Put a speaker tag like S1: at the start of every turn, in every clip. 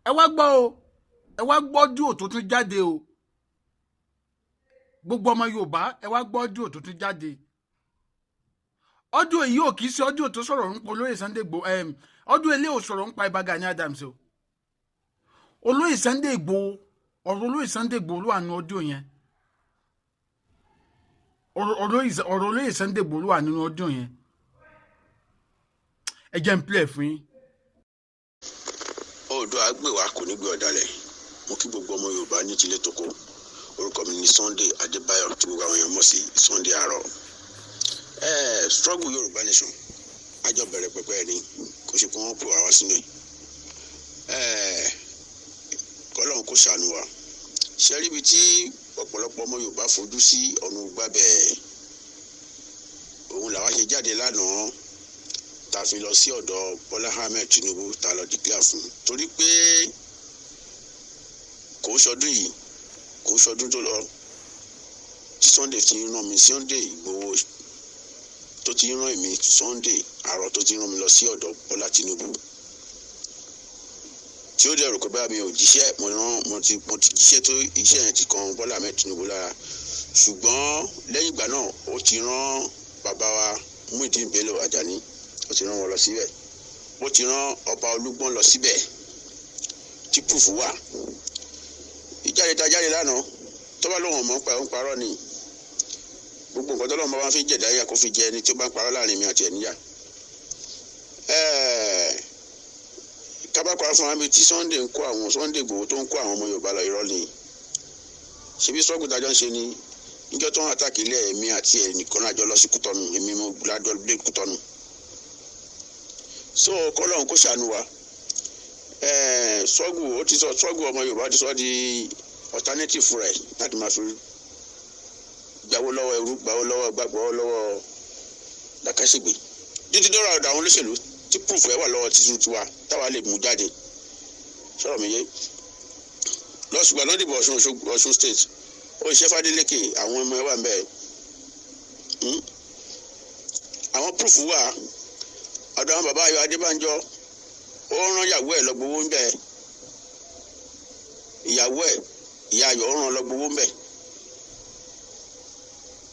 S1: Ẹ wá gbọ́ o, ẹ wá gbọ́ audio tó tún jáde o. Gbogbo ọmọ Yorùbá, ẹ wá gbọ́ audio tó tún jáde. Audio yìí ò kì í ṣe audio tó sọ̀rọ̀ nípa olóyè Sunday Igboho. Audio ilé ò sọ̀rọ̀ nípa Ìbà Gani Adams o. Olóyè Sunday Igboho, ọ̀rọ̀ olóyè Sunday Igboho ló wà nínú audio yẹn. Ọ̀rọ̀ olóyè Sunday Igboho ló wà nínú audio yẹn. Ẹ jẹ́ n play fún yín.
S2: Oòduà gbè wá, kò ní gbé ọ̀dàlẹ̀. Mo kí gbogbo ọmọ Yorùbá ní tilé toko. Orúkọ mi ní Sunday Adébáyọ̀, tí gbogbo àwọn èèyàn mọ̀ sí Sunday Àárọ̀. Struggle Yorùbá nation, àjọ bẹ̀rẹ̀ pẹpẹ ni, kò ṣe pé wọ́n pè wá wá sínú ẹ̀. Kọ́lọ́run kó ṣàánú wa. Ṣe rí ibi tí ọ̀pọ̀lọpọ̀ ọmọ Yorùbá fojú sí ọ̀nà gbábẹ́, òun làwa ṣe jáde lánàá, tá a fi lọ sí ọ̀dọ̀ Bọ́lá Ahmed Tinubu, tá a lọ declare fún un, torí pé kò ń ṣọdún yìí, kò ń ṣọdún tó lọ tí Sunday ti rán mi, Sunday Ìgbòho tó ti rán èmi Sunday Àárọ̀, tó ti rán mi lọ sí ọ̀dọ̀ Bọ́lá Tinubu, tí ó dẹ̀ rò pé báyà mi ò jíṣẹ́ mo rán, mo ti jíṣẹ́ tó iṣẹ́ yẹn ti kan Bọ́lá Ahmed Tinubu lára. Ṣùgbọ́n lẹ́yìn ìgbà náà, ó ti rán bàbá wa Muideen Bello Ajani, ó ti rán wọn lọ síbẹ̀, ó ti rán ọba Olúgbọ́n lọ síbẹ̀, tí proof wà. Ìjáde tá a jáde lánàá, tó bá lóun ọmọ pa ẹ̀ ń parọ́ ni. Gbogbo nǹkan tó lọ́wọ́ bá fi jẹ̀dá yà, kó fi jẹ ẹni tí ó bá ń parọ́ láàrin mi àti ẹ̀ níyà. Kábàkọ́rọ́ fún wa bíi tí Sunday ń kó àwọn Sunday Igboho tó ń kó àwọn ọmọ Yorùbá lọ, irọ́ ni. Ṣebí struggle tájọ́ ń ṣe ni. Níjọ́ tó ń attack ilé ẹ̀mí àti ẹnìkan náà jọ lọ sí Kútọ́nù, èmi mo lájọ dé Kútọ́nù. So kọ́lọ́hún kó ṣàánú wa. Struggle, ó ti sọ struggle ọmọ Yorùbá ti sọ di alternative rẹ̀ láti máa fi gbawó lọ́wọ́ ẹrú, gbawó lọ́wọ́, gbàgbọ́ lọ́wọ́ làkàṣègbè, títí dọ́rọ̀ ọ̀dọ̀ àwọn olóṣèlú, tí proof ẹ̀ wà lọ́wọ́ títún tiwa táwa lè mú jáde. Sọ̀rọ̀ mi yé lọ́sùgbà náà dìbò Ọ̀ṣun, Ọ̀ṣun State, ó ṣe Fádélékè, àwọn ọmọ ẹ wà ń bẹ̀. Àwọn proof wà ọ̀dọ̀ àwọn bàbá Ayọ̀ Adébánjọ. Ó rán ìyàwó ẹ̀ lọ gbowó ń bẹ̀. Ìyàwó ẹ̀, ìyá Ayọ̀, ó rán lọ gbowó ń bẹ̀,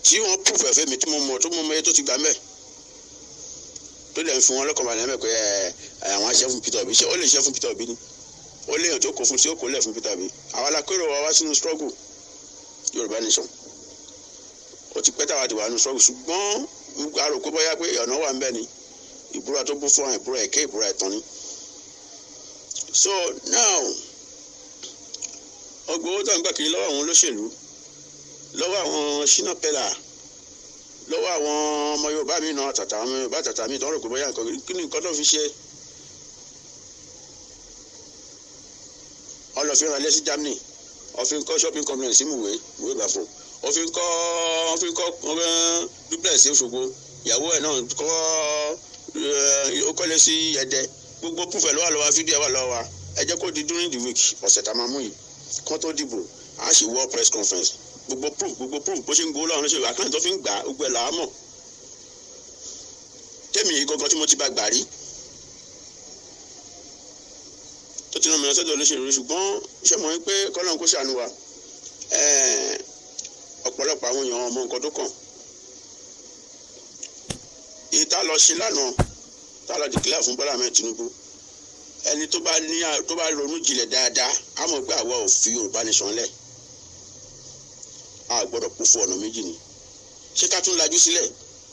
S2: tí wọ́n proof ẹ̀fẹ́ mi tí mo mọ̀, tó mọ̀ mọ́ tó ti gbà ń bẹ̀, tó lè fún wọn lọ́kàn balẹ̀ mẹ́ pé ẹ àwọn aṣẹ́ fún Peter Obi. Ṣé ó lè ṣe fún Peter Obi ni? Ó léèyàn tó kó fún, tí ó kó lẹ̀ fún Peter Obi. Àwa la kérò wa wá sínú struggle Yorùbá nation. Ó ti pẹ́ táwa ti wà nínú struggle, ṣùgbọ́n a rò pé bóyá pé ọ̀nà wà ń bẹ̀ ni. Ìbúra tó bú fún wa, ìbúra ẹ̀kẹ́, ìbúra ẹ̀tàn ni. So now, ọgbọ́n owó tó ń gbà kiri lọ́wọ́ àwọn olóṣèlú, lọ́wọ́ àwọn Shina Peller, lọ́wọ́ àwọn ọmọ Yorùbá mi náà, tàtà àwọn ọmọ Yorùbá tàtà mi tó ń rò pé bóyá nǹkan kí ni nǹkan tó fi ṣe. Ọlọ́fin rán lẹ́sí Germany, ọ̀fin kọ́ shopping complex sí Mùwé, Mùwé Bàfò, ọ̀fin kọ́ duplex sí Òṣogbo. Ìyàwó ẹ̀ náà kọ́, ó kọ́lé sí Ẹdẹ. Gbogbo proof ẹ̀ ló wà lọ́wọ́, fídíò ẹ̀ wà lọ́wọ́ wa. Ẹ jẹ́ kó di during the week, ọ̀sẹ̀ tá a máa mú yìí, kán tó dìbò, á ṣe world press conference. Gbogbo proof, gbogbo proof, bó ṣe ń gbowó lọ́wọ́, ṣe account tó fi ń gbà, gbogbo ẹ̀ là á mọ̀. Tẹ́mi yìí gangan tí mo ti bá gbà rí, tó ti rán mi lọ sọ́dọ̀ olóṣèlú. Ṣùgbọ́n ṣé mo rí pé kọ́lọ́n kó ṣàánú wa. Ọ̀pọ̀lọpọ̀ àwọn èèyàn ọmọ nǹkan tó kàn. Èyí tá a lọ ṣe lánàá, tá a lọ declare fún Bọ́lá Ahmed Tinubu, ẹni tó bá ní, tó bá ronú jinlẹ̀ dáadáa, á mọ̀ pé àwa ò fi Yorùbá nation lẹ̀. A gbọ́dọ̀ kó fún ọ̀nà méjì ni. Ṣé ká tún lajú sílẹ̀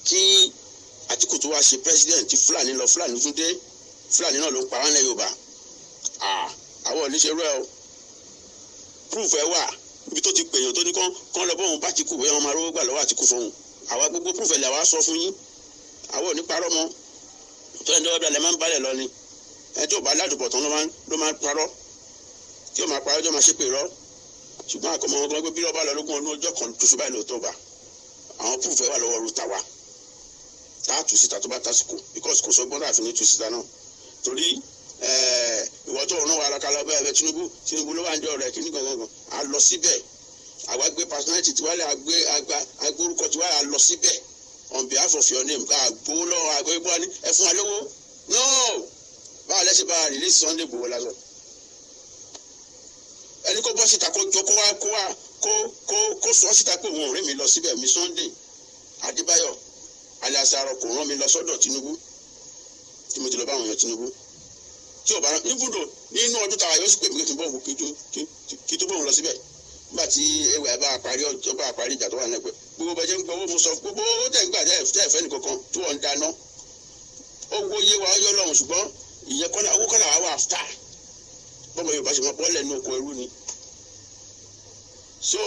S2: kí Àtìkù tó wá ṣe president, tí Fúlàní lọ, Fúlàní tún dé, Fúlàní náà ló ń pa wá nílẹ̀ Yorùbá? Àwọn ò ní ṣerú ẹ o. Proof ẹ wà ibi tó ti pèèyàn, tó ní kán kán lọ bọ́hùn bá Àtìkù, bóyá wọn máa rówó gbà lọ́wọ́ Àtìkù fóun. Àwa gbogbo proof ẹ̀ là wá sọ fún yín. Àwọn ò ní parọ́ mọ́. Tó ẹni tó bá balẹ̀ máa ń balẹ̀ lọ ni. Ẹni tó bá ládùúgbò tán ló máa ń parọ́, tí ó máa parọ́, tó máa ṣépè rọ́. Ṣùgbọ́n àkọ́mọ́ wọn gbọ́ bí lọ́ba lọ lógún ọdún, ọjọ́ kan tuntun báyìí lóòótọ́ bá. Àwọn proof ẹ̀ wà lọ́wọ́ ru tàwa tá a tù síta tó bá tásìkò, because kò sọgbọ́n láàfin ní tù síta náà, torí ìwọ tó rán wa alákàlà bẹ́ẹ̀ bẹ́ẹ̀, Tinubu, Tinubu ló wà ń jọ rẹ̀ kíní gangan. A lọ síbẹ̀, àwa gbé personality tiwa lẹ̀, àgbé àgbà agbórúkọ tiwa, a lọ síbẹ̀ on behalf of your name. Ká gbowó lọ́wọ́ àgbẹ̀ bọ́ ni ẹ fún wa lówó no báwa lẹ́sẹ̀ bá release Sunday Igboho lásán. Kó bọ́ síta, kó jọ, kó wá, kó wá, kó sọ síta pé òun ò rí mi lọ síbẹ̀. Mi Sunday Adébáyọ̀ alias Arọ kò rán mi lọ sọ́dọ̀ Tinubu tí mo ti lọ bá àwọn èèyàn Tinubu. Tí ò bá rán ibùdó nínú ọdún tàwa, yóò sì pè mí kí n bọ̀ wò, kí tó bọ̀ òun lọ síbẹ̀ nígbà tí ewé bá parí ọjọ́, bá parí ìjà tó wà nílẹ̀. Pé gbogbo bẹ́ẹ̀ jẹ́ ń gbọ́ owó, mo sọ gbogbo owó tẹ̀ ń gbà tẹ́ ẹ̀ fẹ́ nìkankan tí wọ́n ń dáná owó yé wa yọ lọ́hùn. Ṣùgbọ́n ìyẹn kọ́nà owó kọ́nà wà áfítà bọ́mọ Yorùbá ṣe mọ bọ́ọ̀lẹ̀ ní oko ẹrú ni. So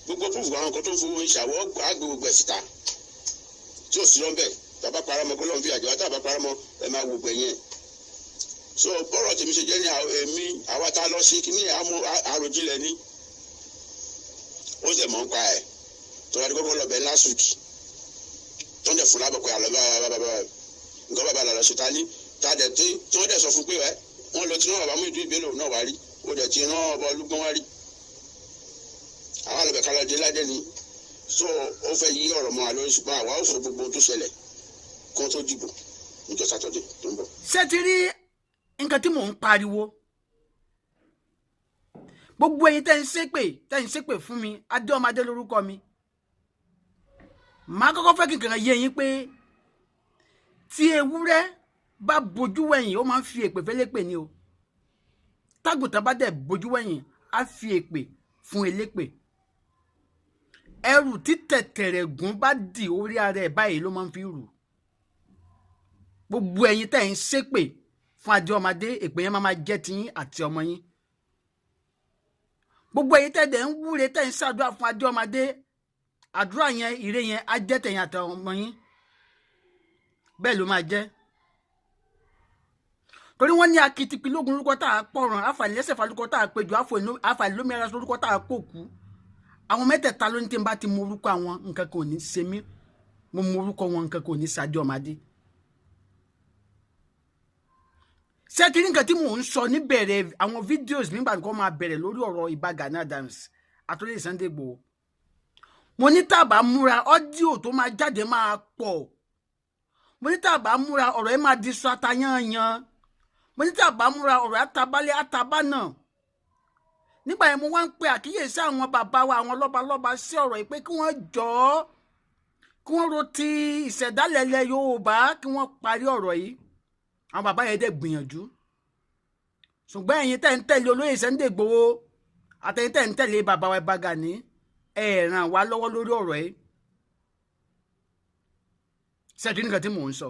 S2: gbogbo proof àwọn nǹkan tó ń fowó ń ṣàwọ́ àgbè gbogbo ẹ̀ síta tí ò sí lọ́nbẹ̀. Tàbá parọ́ mọ́, kó lọ́n fi àjọ, tàbá parọ́ mọ́, ẹ máa wò gbẹ̀yìn ẹ̀. So bọ́rọ̀ tèmi ṣe jẹ́ ní èmi, àwa tá a lọ sí kíní àmú àròjinlẹ̀ ni ó sì mọ̀ ń pa ẹ̀ tọ́lá ní kọ́kọ́ lọ bẹ̀ last week tó ń dẹ̀ fún lábọ̀ pé àlọ́ bá bá bá nǹkan bàbá lọ ṣe ta ní ta dẹ̀ tí wọ́n dẹ̀ sọ fún pé ẹ wọ́n lọ tí wọ́n bàbá mú ìdú ìbélò náà wá rí, ó dẹ̀ ti rán ọba Olúgbọ́n wá rí, àwọn àlọ́bẹ̀ kálọ̀ dé ládé ni. So ó fẹ́ yí ọ̀rọ̀ mọ́ àlọ́, ṣùgbọ́n àwa ó sọ gbogbo ohun tó ṣẹlẹ̀ kó tó dìbò níjọ́ Sátọ̀dẹ̀ tó ń bọ̀.
S1: Ṣé ti rí nǹkan tí mò ń pariwo? Gbogbo ẹ̀yin tẹ́ ń ṣépè, tẹ́ ń ṣépè fún mi, Adéọmọdé lórúkọ mi. Màá kọ́kọ́ fẹ́ kí nǹkan yé yín pé tí ewúrẹ́ bá bojú wẹ̀yìn, ó máa ń fi èpè fẹ́lẹ́pè ni o. Tágùntàn bá dẹ̀ bojú wẹ̀yìn, á fi èpè fún elépè. Ẹrù tí tẹ̀tẹ̀rẹ̀gùn bá dì orí ara ẹ̀ báyìí ló máa ń fi rù. Gbogbo ẹ̀yin tẹ́ ń ṣépè fún Adéọmọdé, èpè yẹn máa máa jẹ́ tiyín àti ọmọ yín. Gbogbo ẹ̀yin tẹ́ dẹ̀ ń wúre, tẹ́ ń ṣàdúrà fún Adéọmọdé, àdúrà yẹn, ire yẹn á jẹ́ tẹ̀yin àti ọmọ yín. Bẹ́ẹ̀ ló máa jẹ́, torí wọ́n ní akitipi lógun lórúkọ tá a pọ̀ràn, afàlẹ́sẹ̀fà lórúkọ tá a péjọ, afàlómìnira lórúkọ tá a pòkú. Àwọn mẹ́tẹ̀ẹ̀ta ló ní tí n bá ti mọ orúkọ àwọn, nǹkan kan ò ní ṣe mí. Mo mọ orúkọ wọn, nǹkan kan ò ní ṣe Adéọmọdé. Ṣé kí nǹkan tí mò ń sọ níbẹ̀rẹ̀ àwọn videos nígbà tí wọ́n máa bẹ̀rẹ̀ lórí ọ̀rọ̀ Ìbà Gani Adams àtúndé Sunday Igboho, mo ní tàbá múra, audio tó máa jáde máa pọ̀. Mo ní tàbá múra, ọ̀rọ̀ yẹn máa di sọ ata yányán. Mo ní tàbá múra, ọ̀rọ̀ àtàbálẹ̀ àtàbá náà. Nígbà yẹn, mo wá ń pe àkíyèsí àwọn bàbá wa, àwọn lọ́balọ́ba sí ọ̀rọ̀ yìí pé kí wọ́n jọ̀ọ́, kí wọ́n ro ti ìṣẹ̀dálẹ̀ ilẹ̀ Yorùbá, kí wọ́n parí ọ̀rọ̀ yìí. Àwọn bàbá yẹn dẹ̀ gbìyànjú, ṣùgbọ́n ẹ̀yin tẹ́ ń tẹ̀lé olóyè Sunday Igboho àtẹ̀yin tẹ́ ń tẹ̀lé bàbá wa Ìbà Gani, ẹ̀ ràn wá lọ́wọ́ lórí ọ̀rọ̀ yìí. Ṣẹ́ẹ̀tì nìkan tí mò ń sọ,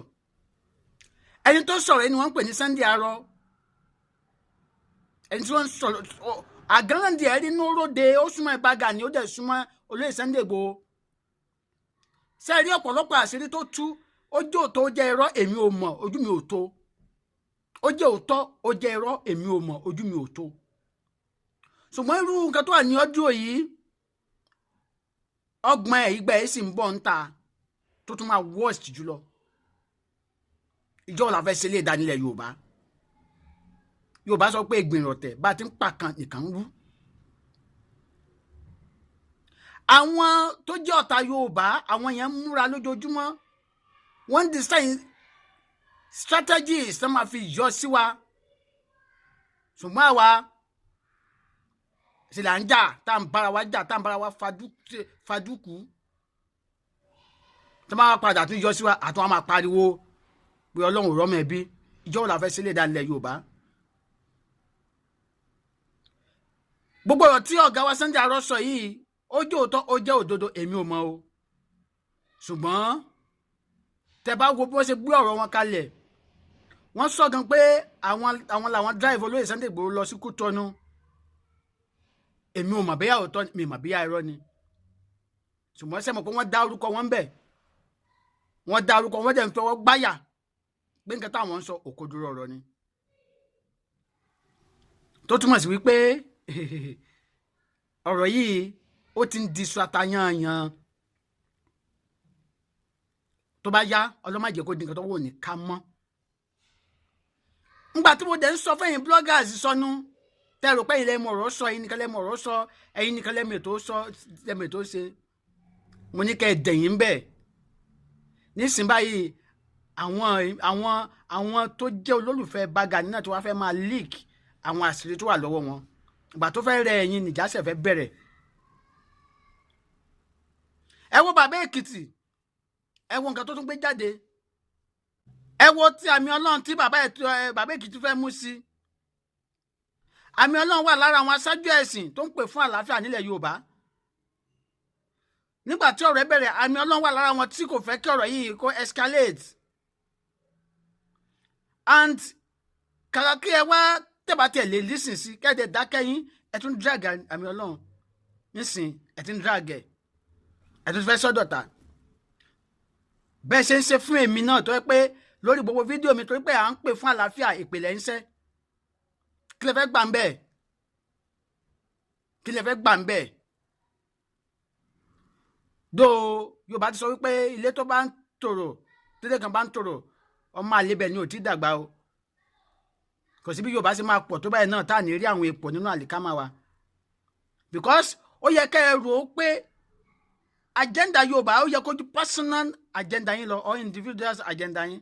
S1: ẹni tó sọ̀rọ̀ ẹni wọ́n ń pè ní Sunday Arọ, ẹni tí wọ́n ń sọ̀rọ̀ àgànlàndì ẹ̀rí inú róde, ó súnmọ́ Ìbà Gani, ó dẹ̀ súnmọ́ olóyè Sunday Igboho. Ṣe rí ọ̀pọ̀lọpọ̀ àṣírí tó tú? Ó jẹ́ òótọ́, ó jẹ́ irọ́, èmi ò mọ̀, ojú mi ò tó. Ó jẹ́ òótọ́, ó jẹ́ irọ́, èmi ò mọ̀, ojú mi ò tó. Ṣùgbọ́n irú nǹkan tó wà ní ọdún yìí, ọgbọ̀n ẹ̀ ìgbà ẹ̀ sì ń bọ̀ ń ta tó tún máa worst jùlọ. Ìjọ la fẹ́ ṣe lè dá nílẹ̀ Yorùbá. Yorùbá sọ pé ìgbìnrìn ọ̀tẹ̀ bá ti ń pa kan nìkan ń rú. Àwọn tó jẹ́ ọ̀tá Yorùbá, àwọn yẹn ń múra lójoojúmọ́, wọ́n ń design strategies tó máa fi yọ sí wa. Ṣùgbọ́n àwa sì là ń jà, tá à ń bára wa jà, tá à ń bára wa fadúkú, tó máa padà tún yọ sí wa, àtún wa máa pariwo pé Ọlọ́run rọ́mọ ẹbí. Ìjọ wo la fẹ́ sílẹ̀ dánilẹ̀ Yorùbá? Gbogbo ọ̀rọ̀ tí ọ̀gá wa Sunday Arọ sọ yìí, ó jẹ́ òótọ́, ó jẹ́ òdodo, èmi ò mọ̀ o. Ṣùgbọ́n tẹ́ bá wo bí wọ́n ṣe gbé ọ̀rọ̀ wọn kalẹ̀, wọ́n sọ gan pé àwọn làwọn drive olóyè Sunday Igboho lọ sí Kútọ́nù. Èmi ò mọ̀ bóyá òótọ́, mi mọ̀ bóyá irọ́ ni. Ṣùgbọ́n ṣe mọ̀ pé wọ́n dá orúkọ wọn bẹ̀, wọ́n dá orúkọ wọn, dẹ̀ ń fọwọ́ gbáyà pé nǹkan táwọn ń sọ òkodoro ọ̀rọ̀ ni, tó túmọ̀ sí wípé ọ̀rọ̀ yìí ó ti ń di sọ ata yányán. Tó bá yá, ọlọ́màjẹ kó di nǹkan tó wò ní ká mọ́. Ngbà tí mo dẹ̀ ń sọ fẹ́yìn bloggers sọnù, tẹ́ rò pé ẹ̀yin lẹ́mọ̀ ọ̀rọ̀ sọ, ẹ̀yin nìkan lẹ́mọ̀ ọ̀rọ̀ sọ, ẹ̀yin nìkan lẹ́mọ̀ ètò sọ, lẹ́mọ̀ ètò ṣe, mo ní kẹ́ ẹ dẹ̀yìn bẹ́ẹ̀. Nísìnyí báyìí, àwọn tó jẹ́ olólùfẹ́ Ìbà Gani náà tó wá fẹ́ máa leak àwọn àṣírí tó wà lọ́wọ́ wọn. Ìgbà tó fẹ́ rẹ ẹ̀yin nìjà ṣẹ̀ fẹ́ bẹ̀rẹ̀. Ẹ wo bàbá Èkìtì, ẹ wo nǹkan tó tún gbé jáde. Ẹ wo ti àmì Ọlọ́run tí bàbá Èkìtì fẹ́ mú sí. Àmì Ọlọ́run wà lára àwọn aṣáájú ẹ̀sìn tó ń pè fún àlàáfíà nílẹ̀ Yorùbá. Nígbà tí ọ̀rọ̀ bẹ̀rẹ̀, àmì Ọlọ́run wà lára wọn tí kò fẹ́ kí ọ̀rọ̀ yìí kó escalate. And kàkà kí ẹ wá tẹ́bà tẹ̀ lè lísìn sí kẹ́ẹ̀dẹ̀ dákẹ́ yín, ẹ tún drag àmì Ọlọ́run nísìn, ẹ tún drag ẹ, ẹ tún fẹ́ sọ́dọ̀ta. Bẹ́ẹ̀ ṣe ń ṣe fún èmi náà tó yẹ pé lórí gbogbo fídíò mi, torí pé à ń pè fún àlàáfíà, ìpìlẹ̀ ń ṣẹ́. Kí lẹ fẹ́ gbà ń bẹ́ẹ̀? Kí lẹ fẹ́ gbà ń bẹ́ẹ̀? Dó Yorùbá ti sọ wípé ilé tó bá ń tòrò, tílé kan bá ń tòrò, ọmọ àlebẹ̀ ni ò tí dàgbà o. Kò sí bí Yorùbá ṣe máa pọ̀ tó báyìí náà tá à ní rí àwọn èpò nínú àlìkámà wa, because ó yẹ kẹ́ ẹ rò ó pé agenda Yorùbá, ó yẹ kó ju personal agenda yín lọ or individual agenda yín.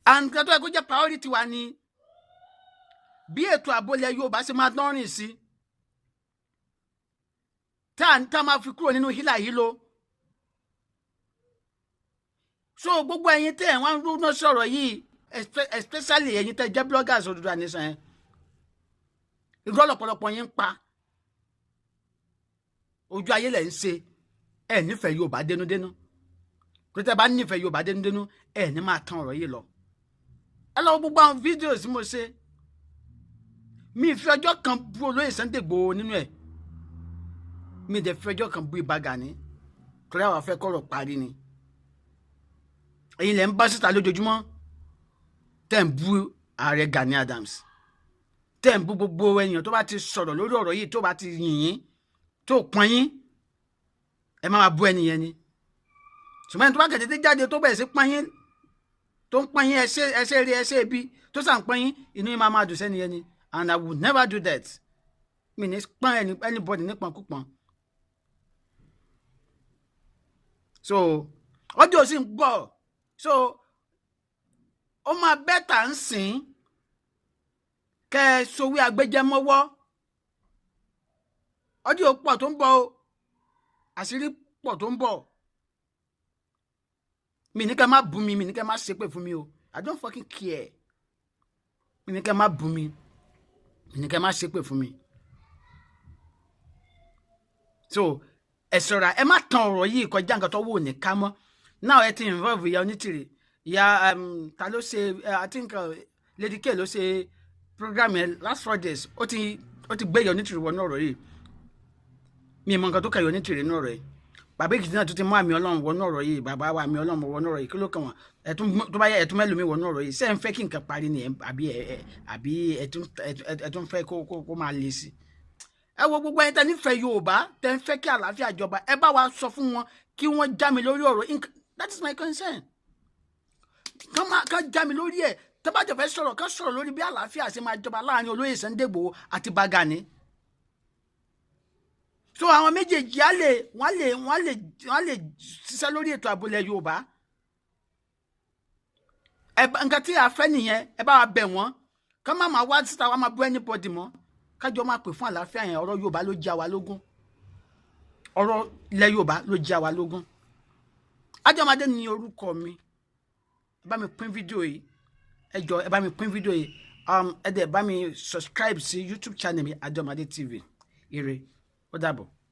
S1: And nǹkan tó yẹ kó jẹ́ priority wa ni bí ètò ààbò ilẹ̀ Yorùbá ṣe máa dánrìn sí, tá a máa fi kúrò nínú hílà hílo. So gbogbo ẹ̀yin tẹ́ ẹ̀ wọ́n ń rúná sọ̀rọ̀ yìí, especially ẹ̀yin tẹ́ jẹ́ bloggers Odùduwà Nation yẹn, irọ́ lọ́pọ̀lọpọ̀ yín ń pa. Ojú ayé lẹ̀ ń ṣe. Ẹ̀ nífẹ̀ẹ́ Yorùbá dénúdénú. Tó tẹ́ bá nífẹ̀ẹ́ Yorùbá dénúdénú, ẹ̀ ní máa tán ọ̀rọ̀ yìí lọ. Ẹ lọ gbogbo àwọn fídíò tí mo ṣe, mi fi ọjọ́ kan bú olóyè Sunday Igboho nínú ẹ̀, mi dẹ̀ fi ọjọ́ kan bú Ìbà Gani, torí àwọn afẹ́ kọ̀rọ̀ parí ni. Ẹ̀yin lẹ̀ ń bá síta lójoojúmọ́ tẹ́ ń bú ààrẹ Gani Adams, tẹ́ ń bú gbogbo èèyàn tó bá ti sọ̀rọ̀ lórí ọ̀rọ̀ yìí, tó bá ti yìn yín, tó pọ́n yín, ẹ máa bú ẹni yẹn ni. Ṣùgbọ́n ẹni tó bá kẹ̀tẹ́tẹ́ jáde tó bẹ̀rẹ̀ sí pọ́n yín, tó ń pọ́n yín, ẹsẹ̀ rí ẹsẹ̀ ibi tó sàn pọ́n yín, inú yín máa máa dùn sẹ́ni yẹn ni. And I would never do that. Mi ní pọ́n anybody nípọn kúpọn. So ọjọ́ sì ń gbọ́, so ó máa bẹ́tà ń sìn kẹ́ ẹ sowí agbẹjẹmọ́wọ́. Ọjọ́ pọ̀ tó ń bọ̀ o, àṣírí pọ̀ tó ń bọ̀. Mi ní ká má bú mi, mi ní ká má ṣépè fún mi o. I don't fucking care. Mi ní ká má bú mi, mi ní ká má ṣépè fún mi. So ẹ ṣọ́ra, ẹ má tan ọ̀rọ̀ yìí kọjá nǹkan tó wò ní ká mọ́. Now ẹ ti involve ìyá Onítìrì, ìyá ta ló ṣe, I think Lady K ló ṣe program yẹn last 4 days. Ó ti gbé ìyá Onítìrì wọnú ọ̀rọ̀ yìí. Mi mọ nǹkan tó kà ìyá Onítìrì nínú ọ̀rọ̀ yìí. Bàbá Èkìtì náà tó ti mú àmì Ọlọ́run wọnú ọ̀rọ̀ yìí, bàbá wa àmì Ọlọ́run wọnú ọ̀rọ̀ yìí. Kí ló kàn wọ́n? Ẹ̀tún tó bá yẹ ẹ̀tún mẹ́lòmíì wọnú ọ̀rọ̀ yìí. Ṣé ẹ̀ ń fẹ́ kí nǹkan parí ni, àbí àbí ẹ̀tún fẹ́ kó máa le sí i? Ẹ wo gbogbo ẹni tẹ́ nífẹ̀ẹ́ Yorùbá, tẹ́ ń fẹ́ kí àlàáfíà jọba, ẹ bá wa sọ fún wọn kí wọ́n já mi lórí ọ̀rọ̀. That is my concern. Kán já mi lórí ẹ̀. Tẹ́ bá jọ fẹ́ sọ̀rọ̀, kán sọ̀rọ̀ lórí bí àlàáfíà ṣe máa jọba láàrin olóyè Sunday Igboho àti Ìbà Gani. So àwọn méjèèjì á lè wọ́n lè wọ́n lè wọ́n lè ṣiṣẹ́ lórí ètò ààbò ilẹ̀ Yorùbá. Nǹkan tí a fẹ́ nìyẹn. Ẹ bá wa bẹ̀ wọ́n, kán má máa wá síta wá máa bú anybody mọ́, kájọ máa pè fún àlàáfíà yẹn. Ọ̀rọ̀ Yorùbá ló já wa lógún, ọ̀rọ̀ ilẹ̀ Yorùbá ló já wa lógún. Ajọ́mọdé ni orúkọ mi. Ẹ bá mi pín fídíò yìí, ẹ jọ, ẹ bá mi pín fídíò yìí. Ẹ dẹ̀ bá mi subscribe sí YouTube channel mi, Ajọ́mọdé TV. Ire, ó dàbọ̀.